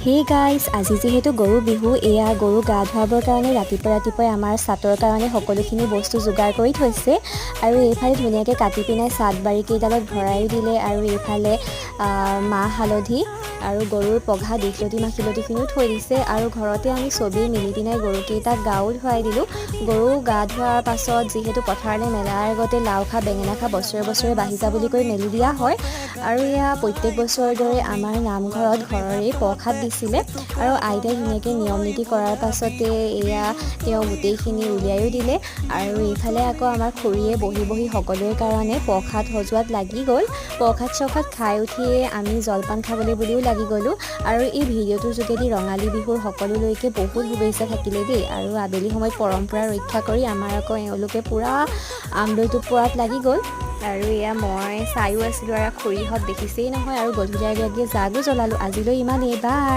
Hey guys, আজি যিহেতু গৰু বিহু, এয়া গৰু গা ধুৱাবৰ কাৰণে ৰাতিপুৱা ৰাতিপুৱাই আমাৰ চাটৰ কাৰণে সকলোখিনি বস্তু যোগাৰ কৰি থৈছে। আৰু এইফালে ধুনীয়াকৈ কাটি পিনাই চাট বাৰী কেইডালত ভৰায়ো দিলে। আৰু এইফালে মাহ হালধি আৰু গৰুৰ পঘা, দীঘলতি মাখিলতিখিনিও থৈ দিছে। আৰু ঘৰতে আমি চবেই মিলি পিনাই গৰুকেইটাক গাও ধুৱাই দিলোঁ। গৰু গা ধোৱাৰ পাছত যিহেতু পথাৰলৈ মেলাৰ আগতে "লাও খা, বেঙেনা খা, বছৰে বছৰে বাঢ়ি যা" বুলি কৈ মেলি দিয়া হয়। আৰু এয়া প্ৰত্যেক বছৰৰ দৰে আমাৰ নামঘৰত ঘৰৰে প্ৰসাদ দিছিলে। আৰু আইতাই ধুনীয়াকৈ নিয়ম নীতি কৰাৰ পাছতে এয়া তেওঁ গোটেইখিনি উলিয়ায়ো দিলে। আৰু এইফালে আকৌ আমাৰ খুৰীয়ে বহি বহি সকলোৰে কাৰণে প্ৰসাদ সজোৱাত লাগি গ'ল। প্ৰসাদ চসাদ খাই উঠিয়ে আমি জলপান খাবলৈ বুলিও লাগি গ'লোঁ। আৰু এই ভিডিঅ'টোৰ যোগেদি ৰঙালী বিহুৰ সকলোলৈকে বহুত শুভেচ্ছা থাকিলে দেই। আৰু আবেলি সময়ত পৰম্পৰা ৰক্ষা কৰি আমাৰ আকৌ এওঁলোকে পূৰা আমলৈ টোপোৱাত লাগি গ'ল। আৰু এয়া মই চায়ো আছিলোঁ আৰু খুৰীহঁত দেখিছেই নহয়। আৰু গধূলি আগে আগে জাগো জ্বলালোঁ। আজিলৈ ইমানেই, বাই।